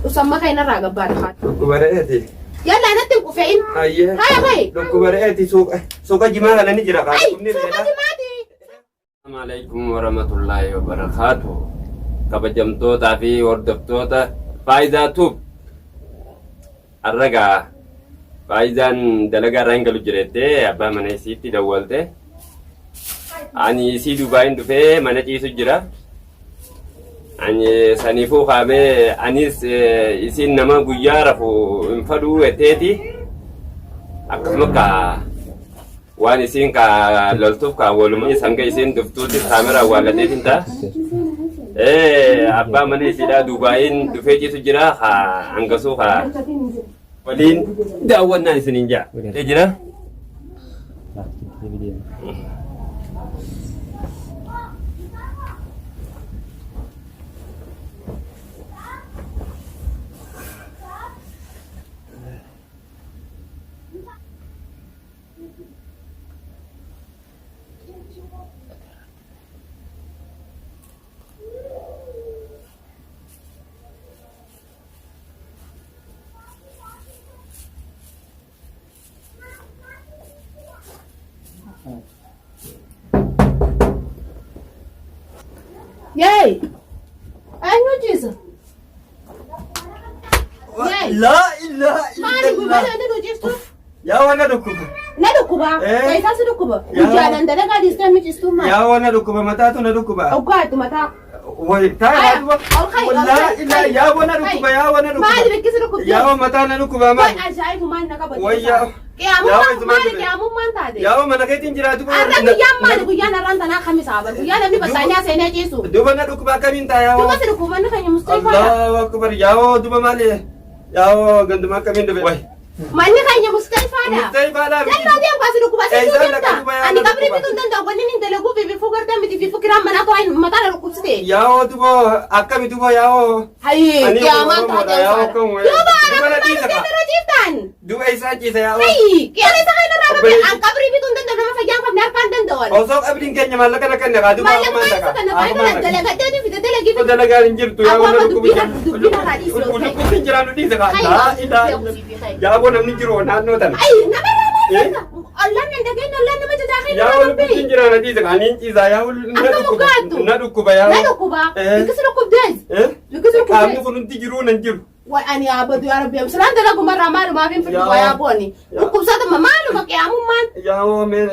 Usamma kan irraa gabbaadha haadha. Dhukkuba re'eeti. Yallaa natti hin qufe'in. Ayyee. Haya kai. Dhukkuba re'eeti suuqa suuqa jimaa kana ni jira kaa. Ay, Dhukkubni suuqa re'eedha. jimaati. Assalamu alaikum warahmatullahi wabarakatuh. Kabajamtootaa fi hordoftoota Faayidaa Tuub. Arragaa Faayidaan dalagaa irraa hin galu jirettee abbaa mana isiitti dawwalte. Ani isii Dubaayin dhufee mana ciisu jira. Ani saniifuu kaamee anis isiin nama guyyaa rafu hin fadhuu jetteeti. Akkasuma ka waan isiin ka loltuuf ka waluma hanga isiin dhuftuutti kaameraa awwaallateetiin ta'a. Abbaa mana isiidhaa Dubaayin dhufee ciisu jira ka hangasuu ka waliin daawwannaan isiniin jaa. Jira. Yay! Eenyu ciisa? Yay! Laa ilaaha Maali illallah. gubata inni nu ciistu? Yaa waan na dhukkuba. Na dhukkuba. Eh. Keessaa si dhukkuba. Yaa. Guyyaadhaan dalagaa dhiistee nu ciistu maali? Yaa waan na dhukkuba mataatu na dhukkuba. Oggaatu mataa. Way taa'e Aya, haa duba. ol ka'i, ol Laa ka'i, ilaaha ka'i. yaa waan na dhukkuba Ka'i. yaa waan na dhukkuba. Maali bikkisi dhukkubdi? Yaa waan mataa na dhukkuba Way maali? ajaa'ibumaan na qabate. Way yaa. Yaa Qiyaamummaan waan maali dhufe. qiyaamummaan taate? Yaa waan mana keetiin jira duba. Har'a guyyaan maali guyyaan har'aan tanaa kamisaa bar guyyaa namni battaaniyaa seenee ciisu. Duba na dhukkuba akkamiin ta'a yaa Duba waan. si dhukkubanni keenya Mustafaa. Allahu akbar yaa waan duba maali? Yaa waan ganduma akkamiin dhufe? Way. Manni keenya Mustafaadha. Mustafaa Jallaa deemu kaasi dhukkuba si Eessaan deemta. dhaqa duba yaa Ani na qabrii dhukkuba. bituu hin danda'u wanni inni dalaguu fi bifuu gartee miti bifuu kiraan manaa too mataa na dhukkubsite. Yaa waan duba akkami duba yaa waan. Hayii Ani qiyaamaan Oromoodha, taatee yaa usaadha. akkam wayi. Duba Duba na ana dhiisa maal kaa. irra ciiftan. Duba isaa ciisa yaa waan. Hayii qiyaama isa kana irraa qabee Obboleessi. an qabrii bituu hin danda'u nama fayyaa hin qabne harkaan danda'u. Osoo qabriin keenya maallaqa na kenne kaa duba Maallaqa akumaan maal isa dhaqa. kana faayidaa Akumaan dhaqa. dalagadhee fide dalagii fide. Dalagaan hin jirtu yaa Aboo waan amma dhukkubu dubbiin dubbiin irraa dhiisi ol ka'i. Dhukkubni hin jiraannu dhiisa kaa. Ka'i, Laa ilaaha dubbii illallah. ka'i. Yaa boo namni jiru naannoo tana. Ay, nama irraa maal Eh? beekta? Ollaan nan dhageenye ollaan nama jajaa keenya Yaa irraa waan maal dhukkubni hin beeyi? jiraanna dhiisa kaa. Niin ciisaa yaa waan na Akka dhukkuba. mukaattu. Na dhukkuba yaa Na waan. dhukkuba. Eh? Biqilsi dhukkubdees. Eh? Biqilsi Qaamni dhukkubdees. kun hundi jiruu nan jiru. Way ani abadu yaa rabbi silaan dalaguma irraa maalumaaf hin fidu Yaa. wayaa booni. Yaa. Dhukkubsatuma maaluma qiyaamummaan Yaa waan mee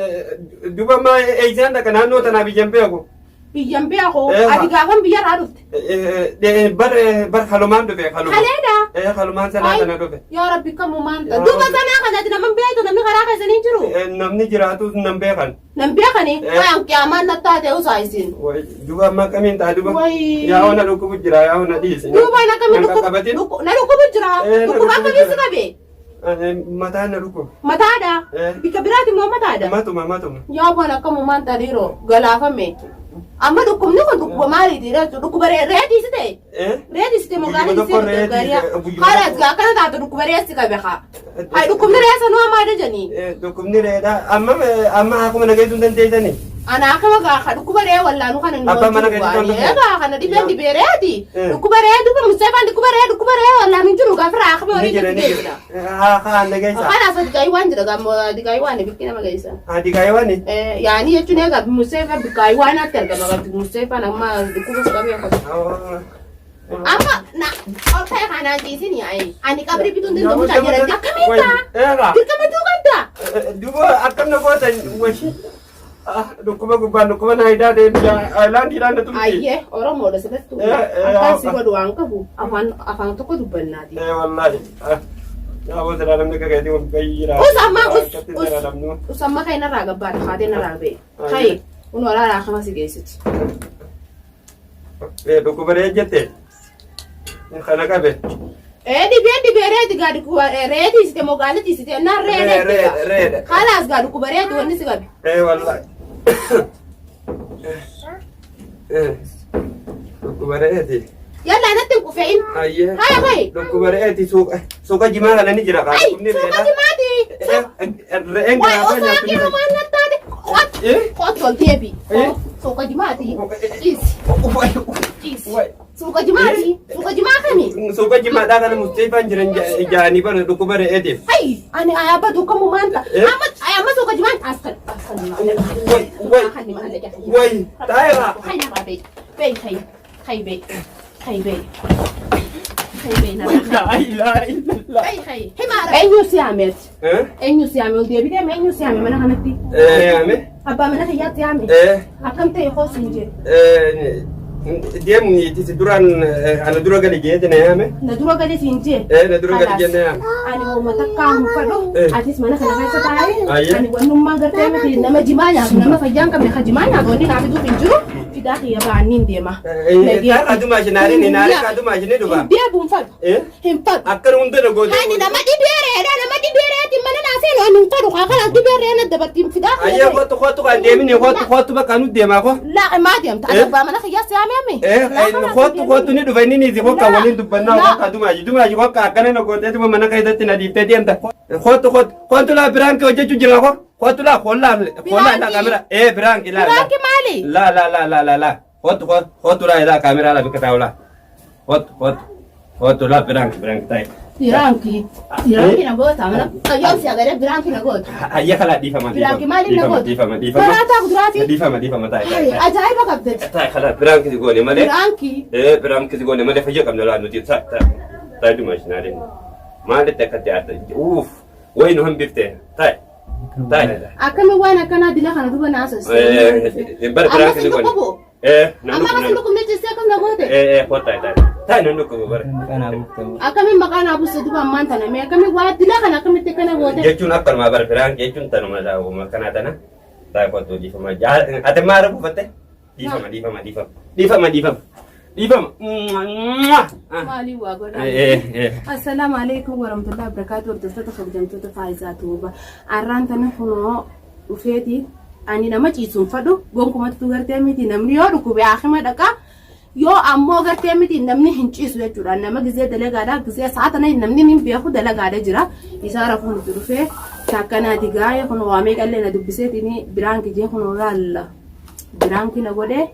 duba maa eeysaan dhaqa naannoo tanaa biyyan beeku. biyyan beeku. Eh, Ati gaafan biyya irraa dhufte. Bar bar halumaan dhufe haluma. Kaleedha. Eh halumaan sanaa Ay, tana dhufe. Yaa rabbi kamumaan Yaa Duuba Rabbi. sanaa kanatti nama hin beektu namni karaa keessanii jiru. Namni jiraatu nan beekan. Nan beekani. Eh. Wayaan qiyaamaan na taate usaa isin. Way duba amma akkamiin ta'a duba. Way. Yaa na dhukkubu jira yaa na dhiisi. Duuba na akkamiin Nan qaqqabatin. na dhukkubu jira. Eh, na Dhukkuba dhukkubu akkamiin si jira. qabe? Mataa na dhukkuba. Mataadha. Eh. Bikka biraati immoo mataadha. Matuma matuma. Yaa bwana akkamumaan xariiroo galaafame. Amma dhukkubni kun dhukkuba maaliiti jechuudha? Dhukkuba reetiisi ta'e. Eh? Reetiisi ta'e Guyyuma mogaalee tokko isii reetii gariyaa. ta'e, guyyuma Haala tokko. akkana taatu dhukkuba reessi qabe haa. Hai dhukkubni reessa nu ammaa jajanii. Dhukkubni reedha. Amma amma akkuma nageessuu hin dandeessanii. Ana akkama gaa dhukkuba ree wallaanu kana nu Abbaan mana keessatti wajjin hordofee? Egaa kana dhibeen dhibee reeti. Eh. Dhukkuba ree duuba Mustafaan dhukkuba ree dhukkuba ree wallaanu hin jiru gaafirraa akkama Ni horii jira ni geessudha. jira. Haa haa nageessa. Kanaaf diqaayiwaan jira gaammoo diqaayiwaan bikki nama geessa. Haa diqaayiwaan. Yaani jechuun egaa Museefa diqaayiwaanaatti argama qabdi Museefaan amma dhukkuba si qabee akkasuma. Amma na ol ka'e kanaan ciisin yaa'e ani qabrii bituun danda'u mucaa jedhatti akkamiin ta'a? Eegaa. Dirqama tuu qabda. Duuba akkam na gootan washi. Dhukkuba gubbaan dhukkuba naa hidaa deebi'a. Ayilaandiidhaan na tumti. Ayyee Oromoodha silattuu. Eh, eh, Afaan si godhu waan qabu afaan afaan tokko dubbannaati. Eh wallaahi. Yaa boo silaa namni akka keetii wal gayyi jira. Us amma us Akkatti us jira namnu. us amma kan irraa gabbaadha haatee narraa ba'e. Kai kun waraana akkama si geessiti. Eh dhukkuba ree jette. Kana qabe. Ee dhibeen dhibee reeti gaa dhukkuba reeti isite mogaaliti isite naan ree Ree reeti ree gaa. reedha. Kalaas gaa dhukkuba reeti wanni si qabe. Eh wallaahi. Eh dhukkuba reeti. Yallaa natti hin qufe'in. Ayyee. Haya kai. Dhukkuba re'eeti suuqa suuqa jimaa kana ni jira kaa. Ay Dhukkubni suuqa re'eedha. jimaati. Re'een Waay gaafa osoo nyaattu ni qiyaamaan na taate. Qot Eh? qot ol deebi. Eh? Suuqa jimaati. Ciisi ciisi. Waay. Suuqa jimaati. Suuqa Suuqa jimaa kami? Suuqa jimaadhaa kana Musteefaan jiran jaanii bara dhukkuba re'eetiif. Hay, ani ayaba duukamu maanta. Eh? Amma amma suuqa jimaan as kan as kan. Way, way. Way, taa'eera. Hay na bay. Bay hay. Hay bay. Hay bay. Hay bay na. Laa ilaaha illallah. Hay hay. Himaara. Eenyu si ameet? Eh? Eenyu si ame? Ol deebitee ma eenyu si ame mana kanatti? Eh, ame? Abbaa mana kiyyaatti ame. Eh, Akkam ta'e koo siin jedhe. eh, deemu niitis duraan ana dura gali jeete na yaame. Na dura gadi siin jedhe. Eh, na dura gali jee na yaame. Ani hooma takkaa hin fadhu. Eh. Atis mana kana keessa taa'ee. Ayyee. Ani wannummaa gartee miti nama jimaa nyaatu nama fayyaa hin qabne ka jimaa nyaatu wanni naa fiduuf hin jiru. Fidaa kiyya ba'anii hin deema. Taa'e aduma shinaarii naarii aduma shinii dhufa. Hin deebi'u hin fadhu. Eh? Hin fadhu. Akkan hunda na goote. Ani nama dhibeereedha nama dhibeereeti mana naa seenu ani hin fadhu kaa kanaas dhibeeree na dabartiin fidaa kiyya Ayyee ta'e. kootu kootu kan deemini kootu kootu bakka nu deemaa koo. Laa maa deemta? Ani Eh? abbaa mana kiyyaa si hameemi? Eh, kootu kootu ni dhufa inni niiti kokka waliin dubbannaa kokka dumaaji dumaaji kokka akkana na gooteetuma mana keessatti na dhiiftee deemta. Kootu kootu kootu laa biraanki hojjechuu jira ko kootu laa koollaa koollaa laa kaamera eh biraanki laa laa Biraanki maali? laa laa laa laa laa laa kootu kootu kootu laa laa kaameraa laa bikka taa'u laa kootu kootu kootu laa biraanki biraanki taa'e. Biraanki. Biraanki na goota mana. Yoom si agaree biraanki na goota. Hayya kalaa dhiifama Biraanki maaliif na dhiifama goota? dhiifama dhiifama Maraataa kuduraatii. dhiifama dhiifama taa'e Hay, taa'e ajaa'iba qabde. taa'e kalaa biraanki si goone malee. Biraanki. Eh, biraanki si goone malee fayyaa qabna laa nuti taa'e taa'e taa'e dumaaji naadeen. Maalitti akkatti aarta? Uuf, wayi nu hambifte. Taa'e taa'e. Akkami waan akkanaa dila kana duba na asas. Eh, bara Amma biraanki si si goone. dhukkubu. Eh, nan Amma kasi dhukkubu. dhukkubne cissee akkam na goote. Eh, eh, koo taa'e taa'e. Taa'e nan dhukkubu bara. Akkamiin maqaa naa buuse duba ammaan tana mee akkamiin waa dila kana akkamitti akkana goote. Jechuun akkanuma bara biraanki jechuun tanuma daawwama akkanaa tana. Taa'e kootu dhiifama. Ati maara buufatte? Dhiifama dhiifama dhiifama. Dhiifama dhiifama. Dhiifama. Maalii waa godhaa? Eh, eh. Assalaamu alaikum warahmatullahi wabarakatuh. Hordoftoota kabajamtoota Faayizaa Tuuba. Arraan tana kunoo dhufeeti. Ani nama ciisuun fadhu gonkumattuu gartee miti namni yoo dhukkube haakima dhaqaa. Yoo ammoo gartee miti namni hin ciisu jechuudha. Nama gizee dalagaadha. Gizee sa'a tana namni hin beeku dalagaadha jira. Isaa rafuun itti dhufee takkanaati gaa'ee kun waamee qallee na dubbiseetiin biraan kijee kun laalla. Biraanki na godhee.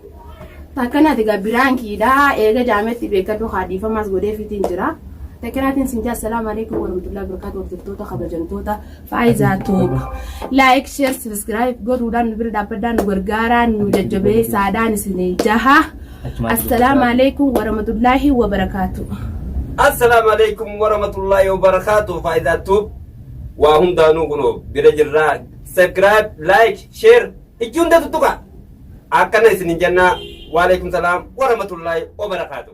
Takkanaati gaa biraankiidha. Eega jaametti beekadhu haa dhiifamaas godhee fiitiin jira. Takkanaatiin sin jaa assalaamu alaikum warahmatullahi wabarakatuh hordoftoota kabajamtoota Faayizaa Tuuba. Like, share, subscribe godhuudhaan nu bira dhaabbadhaan nu gargaaraan nu jajjabeessaadhaan isin jaha. Assalaamu alaikum warahmatullahi wabarakatuh. Assalaamu alaikum warahmatullahi wabarakatuh. Faayidaa Tuub waa hundaanuu kunoo bira jirraa. Subscribe, like, share ijji hunda tuttuqa. Akkana isin jennaa. Waalaikum salaam warahmatullahi wabarakatuh.